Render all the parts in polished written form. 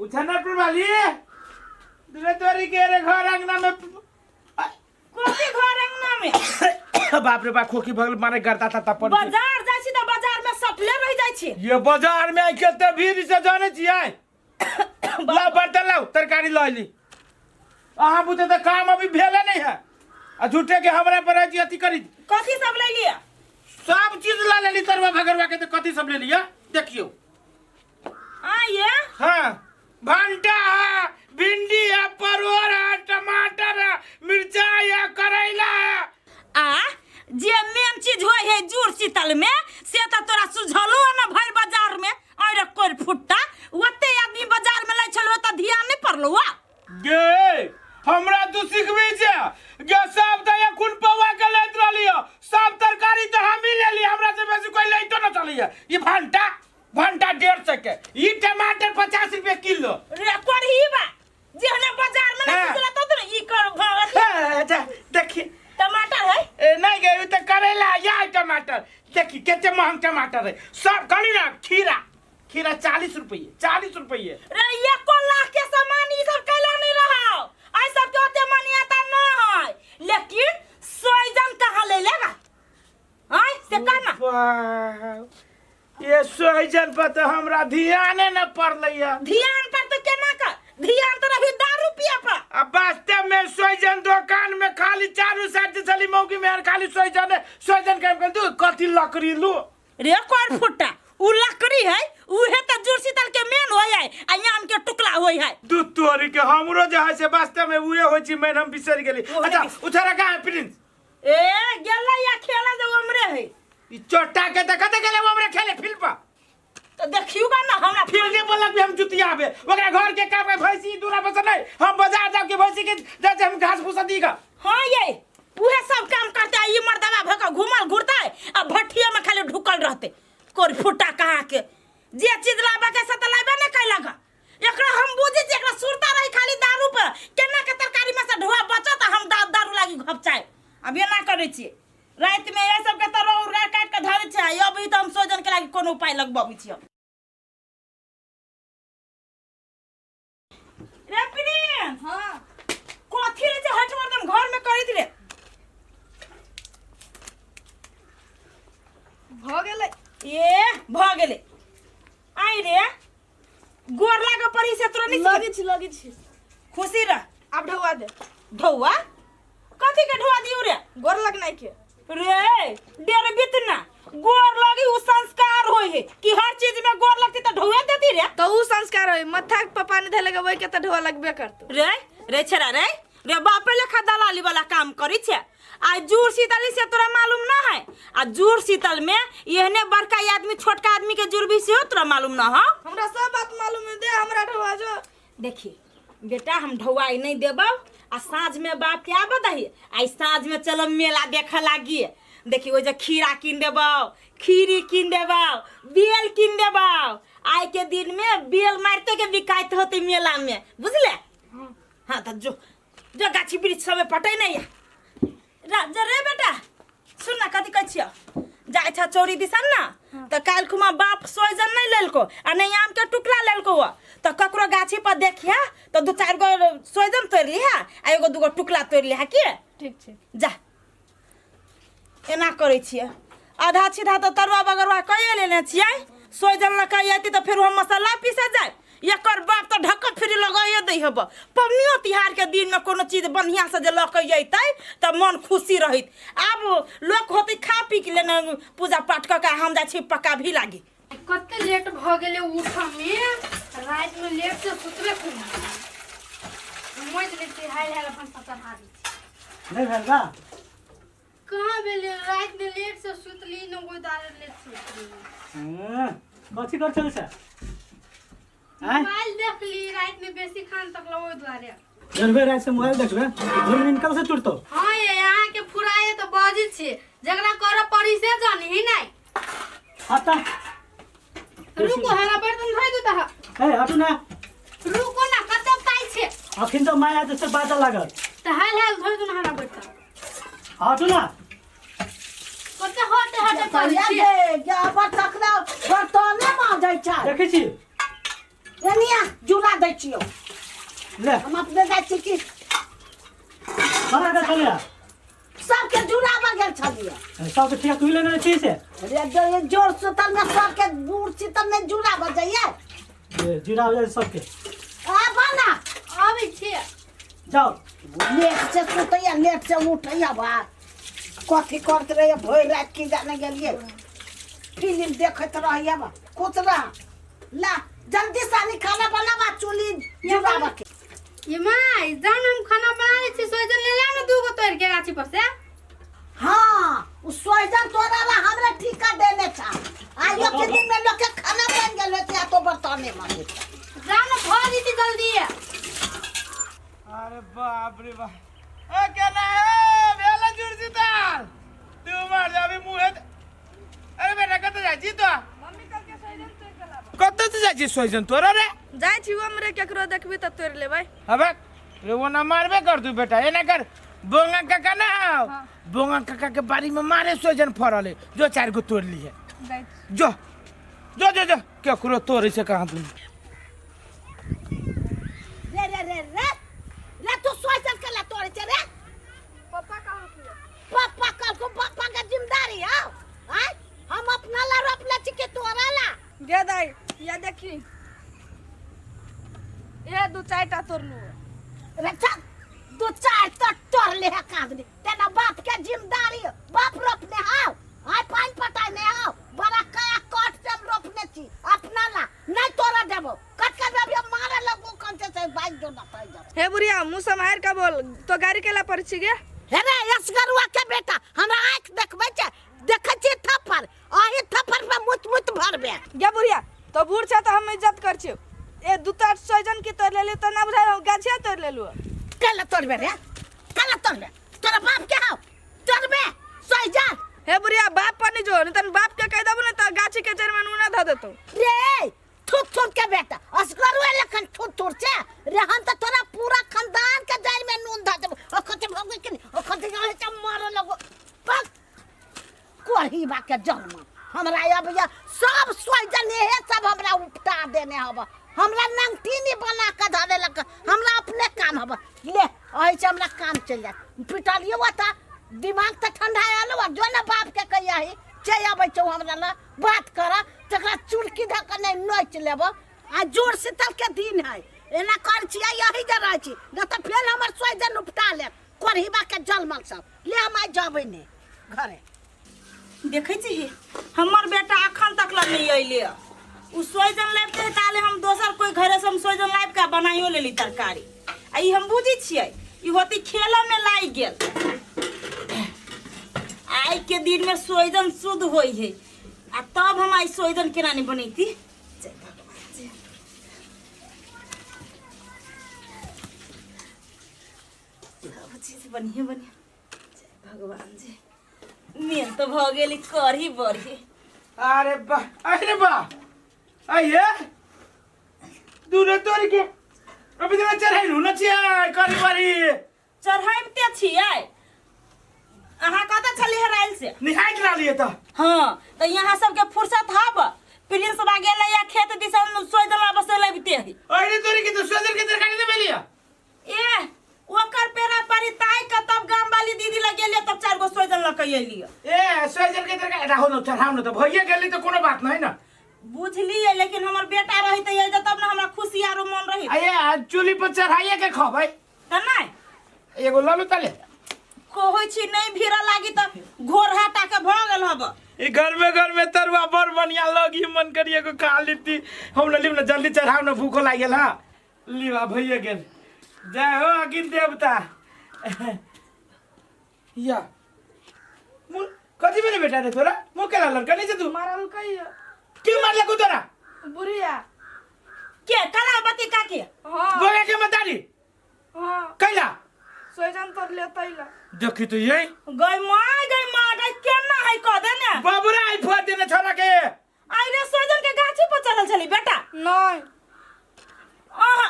उछनपुर वाली दूरे तोरी के रे घर अंगना में। कोथी घर अंगना में? बाप रे बाप, खोखी भगल मारे गर्दा था तपन। बाजार जाइ छी त बाजार में सटले रह जाइ छी। ये बाजार में आइ कते भीड़ से जाने छियै। लाउ बर्तन, लाउ तरकारी लऽ अयली। अहाँ बुझे तऽ काम अभी भेले नहीं है आ झूठे के हमरा पर अथी अथी करी। कथी सब ले लिया? सब चीज ला लेली, तरुआ भगरवा के। तऽ कथी सब ले लिया देखियौ। आ ये। हाँ, भंटा है, भिंडी है, परोड़ है, टमाटर है, मिर्चाई है, करैला है। आ जे मेन चीज होय है जूड़ शीतल में से त तोरा सुझलो न भर बाजार में। अरे कोर फुट्टा, ओते आदमी बाजार में लै छलो त ध्यान नहीं पड़लो वा। गे हमरा तू सिखबी छे गे? सब तऽ एखुन पौआ के लैत रहली हो, सब तरकारी तऽ हमही लेली, हमरा से बेसी कोई लैतो न चलैया। ई भंटा, भंटा 150 के, ई टमाटर 50 रुपए किलो। रे कोरही बा, जेहने बाजार में नहीं सुझला तो ई कर भगत। हाँ, अच्छा देखिए। टमाटर है। ए, नहीं गए तो करेला या टमाटर देखी कते महंग टमाटर है सब। कहली ना खीरा, खीरा 40 रुपये, 40 रुपये। रे 1 लाख के सामान ई सब कैला नहीं रहा। आई सब के ओते मान्यता न है, लेकिन सोइजन कहाँ ले लेगा आय से कहना। वाह, ये सोहजन पर तो हमरा ध्याने न पड़लै है। ध्यान पर तो केना कर, ध्यान तो रही दारू पिए पर। अब वास्तव में सोहजन दुकान में खाली चारू साइड से चली मौकी में यार खाली सोहजन है, सोहजन काम कर तू कथी लकड़ी लू। रे कोर फुट्टा, उ लकड़ी है, उहे त जुड़ शीतल के मेन होय है आ आम के टुकड़ा होय है। दू तोरी के, हमरो जे है से वास्तव में उहे होइ छी मेन, हम बिसरि गेली। ओहे। अच्छा, उछरा कहाँ है प्रिंस? ए गेलै या खेला जे उमरे है। ई चोटा के त कते गेलै हमरे खेले फील्ड पर। तो देखियो बा ना हमरा। फील्ड बोलक भी हम जुतियाबे ओकरा घर के काम है भैंसी दूरा पर से नहीं, हम बाजार जाके भैंसी के जाके हम घास भूसा दीगा। हाँ ये उहे सब काम करते आ ई मर्दवा भक घूमल घुरते आ भट्ठिया में खाली ढुकल रहते। कोर फुटा कहाँ के जे चीज लाबे के से त लाबे ने कैलक। एकरा हम बुझे छी, एकरा सुरता रही खाली दारू पर, केना के तरकारी में से ढोआ बचत आ हम दारू लागी घपचाए। अब एना करै छियै राति में ये सब के तरुआ उरुआ काटि के धरै छियै। अभी तऽ हम सोजन के लागी कोनो उपाय लगबबै छियै। रे प्रिंस। हाँ। कथी रे छै हट मर्दम घर में करैत रे? भऽ गेलै। ए भऽ गेलै। आइ रे गोर लागे पड़ी से तोरा नहीं? लगै छी, लगै छी। खुशी रह। आब ढौआ दे। ढौआ? कथी के ढौआ दियौ रे? गोर लगनाइ के। रे डेर बितना गोर लगी उ संस्कार होय है कि हर चीज में गोर लगती त ढौआ देती रे? तऽ उ संस्कार होय, मत्था के पप्पा नहि धैलक ओहि के तऽ ढौआ लगबे करतौ। रे रे छेड़ा रे, रे बापे लेखा दलाली वाला काम करी छे। आ जूड़ शीतल से तोरा मालूम ना है? आ जूड़ शीतल में एहने बड़का आदमी छोटका आदमी के जुड़बी से तोरा मालूम ना हो? हमरा सब बात मालूम है, दे हमरा ढौआ जो। देखी बेटा, हम ढौआई नहीं देबौ आ साँझ में बाप के आबऽ दही, आ साँझ में चलब मेला देखे लागी। देखी ओहि जे खीरा कीन देबौ, खीरी कीन देबौ, बेल कीन देबौ। आइ के दिन में बेल मारिते के बिकाइत होते मेला में, बुझले? हाँ तऽ जो जो गाछी वृक्ष सब पटै नहीं है। रे बेटा सुन ना, कथी कहै छियौ, जाइ छ चोरी दिसन ना तऽ काल्हि खुमा बाप सोइजन नहि लेलको आ नहि आम के टुकड़ा लेलको हुआ, तऽ ककरो गाछी पर देखिया तऽ दू चारि गो सोइजन तोड़ि लिहा आ एगो दूगो टुकड़ा तोड़ि लिहा की। ठीक छै। जा एना करै छियै, आधा छिधा तऽ तरुआ बगरुआ कइए लेने छियै। सोइजन लऽ कऽ अयती तऽ फेर हम मसाला पीसऽ जाय। एकर बाप तऽ ढक्का फिरी लगाइए दै हेब। पबनियो तिहारके दिनमे कोनो चीज बढ़िआँसँ जे लऽ कऽ अयतै तऽ मन खुशी रहैत। आब लोक होतै खा पी के लेने पूजा पाठ कऽ कऽ, हम जाइ छी पक्का भी लागी। कते लेट भऽ गेलै उठऽमे, रातिमे लेट से सुतबे केलहुँ। मोजि लै छियै हाल हाल अपन सब चढ़ा दै छियै। नहि भेल बा? कहाँ भेलै, रातिमे लेट से सुतली न, ओहि दुआरे लेट से उठली। हँ, कथी कर चल छै आँय? मोबाइल देखली रातिमे बेसी खान तकलहुँ ओहि दुआरे। जनबे राति से मोबाइल देखबे, भोर नींद कब से टूटतो? हाँ ये अहाँके फुराए तऽ बजै छियै, जकरा करऽ पड़ी से जानी नहि। आता। रुको, हमरा बर्तन धोइ दू तऽ। ए हटू ना। रुको ना, कते पाइ छै। अखन तऽ माय आते से बाजऽ लागल। तऽ हाल हाल धोइ दू ना हमरा बर्तन। हटू ना। कते हटे हटे करै छियै। बर्तने माजै छै। देखै छी। रनिया जुड़ा दै छियौ। ले। हम अपने जाइ छी कि कतऽ गेल छलियै? सबके जुड़ाबऽ गेल छलियै। सबके ठिका तू लेने छी से? रे जोर सुतल में सबके बूढ़ शीतल में जुड़ाबऽ जाइए। ए, जुड़ा जाइ सबके। आबऽ ना। आबै छियै। जाओ। लेट से सुतैया लेट से उठैया, बा कथी करत रहिए भरि राति की जाने गेलिए, फिल्म देखैत रहिए। बा कुछ रह ला जल्दी सानी खाना बनाबा चूल्ही जुड़ाबा के। ये माय जान हम खाना बना लै छी, सोहजन ले लाब ने दूगो तोड़ के गाछी पर से। हाँ उ सोहजन तोरा ला हमरा ठीका देने छा, आइयो के दिन में लोग के खाना बन गेल होते आ तो बर्तने मांगे। जान ने भऽ जेतै जल्दी। अरे बाप रे बाप, ए केना ए भेल जुड़ सीताल तू मार जाबी मुँह। अरे बेटा कतऽ जाइ छी तो? मम्मी कल के सोहजन तोड़ के लाबऽ। कतऽ से जाइ छी सोहजन तोरा रे? जाइ छी हमरे केकरो देखबी तऽ तोड़ लेबै। अबे रे वो ना मारबे कर तू बेटा, एना कर बोंगा काका ना आओ। बोंगा काका के बाड़ी में मारे सोहजन फरल है, जो चार गो तोड़ ली है। जाइ छी। जो जो जो जो केकरो तोड़े से कहाँ तू। रे रे रे रे रे तू सोहजन के ला तोड़े छे रे? पप्पा कहलखिन। पप्पा कहलखुन, पप्पा के जिम्मेदारी हौ? आँय हम अपना ला रोपले छी कि तोरा ला? गे दाई या देखी ए दू चारि टा तोड़लू। रे चल दू चारि टा तोड़ले है कागनी, तेना बाप के जिम्मेदारी, बाप रोपने हौ, आइ पानि पटाने हौ, बड़ा कया कट से हम रोपने छी अपना ला, नहीं तोड़ा देबो कट के अभी हम मारे लगबो कंचे से बाइक जो ना पाई जाओ। हे बुढ़िया मुँह सम्हार के बोल, तो गाड़ी केला पर छी गे? हे रे असगरुआ के बेटा हमरा आँख देखबै छै, देखै छी थप्पड़, अही थप्पड़ पे मुत मुत भरबे। गे बुढ़िया तो बूढ़ छै तऽ हम इज्जत कर छियौ, ए दू टा सोहजन की तोड़ लेलू तऽ ना बुझाइ हम गाछिया तोड़ लेलू। केला तोड़बे रे, केला तोड़बे, तोरा बाप के हौ तोड़बे सोहजन? हे बुढ़िया बाप पर नहीं जो, नहीं तन बाप के कह देबो ने तऽ गाछी के जड़ में नूना धऽ देतौ। रे थुत थुत के बेटा असगरुआ लखन थुत थुत छे रे, हम तऽ तोरा पूरा खानदान के जड़ में नून धऽ देबो। ओ खते भोगे के ओ खते जाय छै मारे लगो बस कोढ़ी बा के जन्म। हमरा अब या सब सोहजन एहे सब हमरा उपटा देने हब, हमरा नंगटीनी बना के धऽ देलक, हमरा अपने काम हब। ले एहि से हमरा काम चलि जायत। पिटलियो तऽ दिमाग तऽ ठंडा आयल हौ, जो ने बाप के कहिया चलि अबै छौ हमरा लग बात कर, तकरा चुड़की धऽ के नहि नोचि लेबो। आ जोर शीतल के दिन है, एना कर छियै यही जे रहै छी, नहि तऽ फेर हमर सोहजन उपटा लेत कोढ़ीबा के जलमल सब। ले हम आइ जबै नहि घरे। देखै छी हमर बेटा अखन तक लग नहीं अइले, उ सोहजन लाबिते ताले हम दोसर कोई घरे से हम सोहजन लाबि के बनाइयो लेली तरकारी। आ ई हम बुझै छियै ई होती खेल में लागि गेल। आइ के दिन में सोहजन शुद्ध होइ है आ तब हम आइ सोहजन केना नहीं बनैती। जय भगवान जी। सब चीज बढ़िया बढ़िया। जय भगवान जी। मेन तऽ भऽ गेल ई कढ़ी बड़ी। अरे वाह, अरे वाह, आइए दूरे तोड़ के अभी तो चढ़ाइलू न छियै कढ़ी बड़ी। चढ़ाबिते छियै। अहाँ कतऽ छलियै हेरायल से? निहाइत रहलियै तऽ। हाँ तऽ यहाँ सबके फुर्सत हब, प्रिंस बा गेलै या खेत दिसन सोचि बस लबिते है। अरे तोरी के तो सोचल के तरकारी दे लिया। ए ओकर पेरा परी ताई के तब गाम वाली दीदी लग गेलियै तब चार गो सोजन लऽ के अयलियै। ए सोजन के तरकारी राहो न चढ़ाओ न तऽ भइए गेली तऽ कोनो बात नहीं न। बुझलियै, लेकिन हमर बेटा रहितै अइजे तब ने हमरा खुशी आरो मन रही। अये आ चूल्ही पर चढ़ाइए के खबै तऽ नहि एगो ललू तले कहै छी नहि भीड़ लागी तऽ घोर हटा के भऽ गेल हब। ई घर में घर में तरुआ बड़ बढ़िया लगी, मन करी एगो खा लेती। हम न लिब न जल्दी चढ़ाओ न, भूखो लागि गेल। हाँ लिबा भइए गेल। जय हो अगिन देवता। या मु कथी भेलै बेटा रे तोरा? मुँह केना लड़का नहीं छै तू? मारल कहियो। के मारलको तोरा? बुढ़िया। के कलावती काकी? हाँ। बोले के मतारी? हाँ। कैला? सोजन तोड़ ले तैला। देखी तो यही। गई माय गई माय गई केना है कह दे ने। बाबूरा आई फुआ देने छोरा के। आई रे सोजन के गाछी पर चढ़ल छली बेटा? नहीं। आहा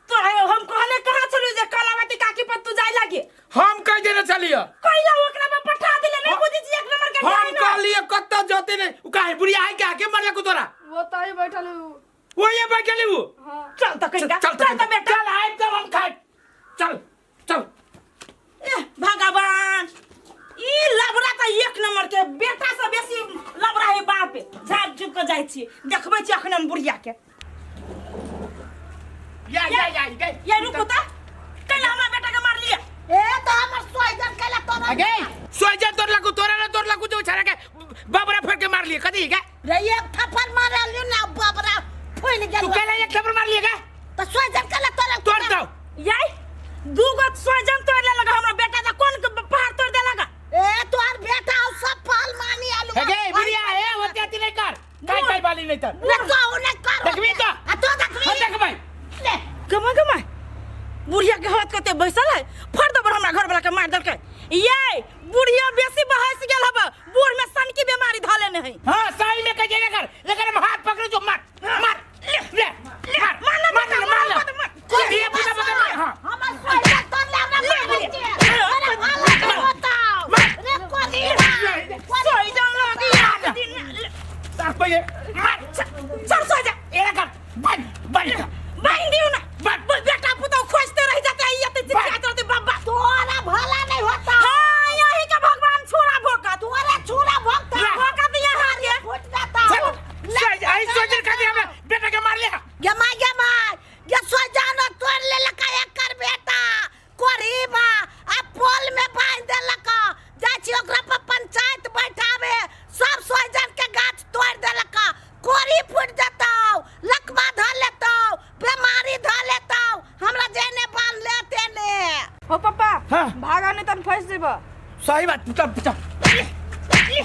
तो हम कहने कहाँ छलू जे कलावती काकी पर तू जाय लागी? हम कह देने छलियो। कैला ओकरा पर पठा देले नहीं बुझी छी एक नंबर के हम डायनो। कहलिए कत्ता जते ने उ काहे बुढ़िया है के आके मारलको तोरा? वो तो ही बैठल है। ओये बैठल उ। चल त कनिका, चल चल त बेटा। चल आइब तब हम खाइ। चल चल। एह भगवान, ई लबरा त एक नंबर के, बेटा से बेसी लबरा है बाप। झाड़ झुक के जाइ छी, देखबै छी अखन हम बुढ़िया के। या या या गई। ये रुकू त, कैला हमरा बेटा के मार लिया? ए तो हमर सोइजन कैला तोरा? गे सोइजन तोर लगू, तोरा ना तोर लगू जो छाड़ा के बाबरा फेर के मार लिए कदी गे। रे एक थप्पड़ मारलियो ना बाबरा फूल गेल। तू कैला एक थप्पड़ मार लिए गे? तो सोइजन कैला तोरा? तोड़ दो। याई दूगो सोइजन तोड़ लेलक हमरा बेटा त कोन के पहाड़ तोड़ देलक? ए तोहर बेटा और सब पहलवानी आलू। हे गे बुढ़िया, ए होते अति नहीं कर काई काई बाली नहीं तर। ले तो नहीं कर। देखबी तो? आ तो देखबी। हम देखबै। ले गमा गमा बुढ़िया के हाथ कते बैसल है, फड़ दबर हमरा घर वाला के मार देलकै। ये बुढ़िया बेसी बहस गेल हब, बूढ़ में सनकी बीमारी धऽ लेने है। हां सही में कह कर, लेकिन हम हाथ पकड़े जो मार मार ले ले मार मार ना, मार मार, मार मार, मार। ये पूरा पकड़ मार। हां हमर सोइजन तोड़ ले हमरा मारै छे। अरे भाला के बताओ रे कोनी। सोइजन लगी यार दिन में। तार पे मार। चल सोइजन। एरा कर बन बन बांध दियो ना। बन। बोल बेटा पुतौ खोजते रह जाते है, ये ते चिचियात रहते बाबा। तोरा भला नहीं होता। हां यही के भगवान छुरा भोकत। तोरा छुरा भोगता। भोकत यहाँ के। फूट जाता। आई सोइजन खा दे हमरा बेटा के मार लिया। गे माय गे माय गे सोइजन तोड़ लेलक एकर बेटा कोरीबा आ पोल में बांध देलक। जाइ छी ओकरा पर पंचायत बैठावे, सब सोइजन के गाछ तोड़ देलक, कोरी फूट जेतौ, लकवा धऽ लेतौ, बेमारी धऽ लेतौ, हमरा जेने बांध ले तेने। हो पापा। हाँ। भागा नहीं तन फंस जेबा। सही बात। चल चल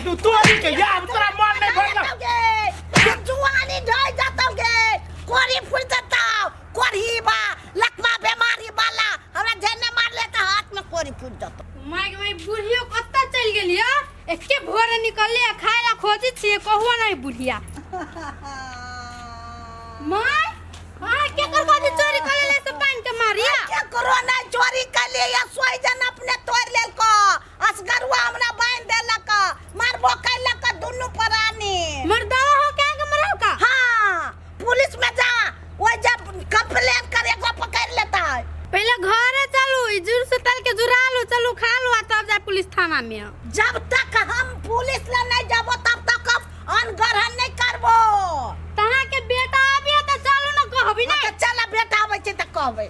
तू तोरी के या तोरा मन नहीं भरल। गे जुआनी ढह जेतौ गे, कोरी फूट जेतौ, कोरीबा लकवा बेमारी वाला हमरा जेने मार ले त हाथ में कोरी फूट जेतौ। माय के माय, बुढ़ियो कतऽ चलि गेलियै? एके भोरे निकलले आ खाय ला खोजै छियै, कहुआ नहीं बुढ़िया। माय, अहाँ केकर गाछी चोरी कऽ लेले से पानि के मारिया? केकरो नहीं चोरी कलिए, या सोइजन अपने तोड़ लेलको, असगरुआ हमरा बांध देलक, मारबो कैलक दुनू प्राणी। मर्दावा हो के के मरल का? हाँ पुलिस में जा, ओइ जब कंप्लेन करे को पकड़ लेता है। पहले घरे चलू, ई जुर से तल के जुरा लू, चलू खा लू आ तब जाए पुलिस थाना में। जब तक हम पुलिस ले नहीं जाबो तब तक हम अनग्रहण नहीं करबो। तहाँ के बेटा आबी त चलू ना कहबी ना। अच्छा, चल बेटा आबै छै तऽ कहबै।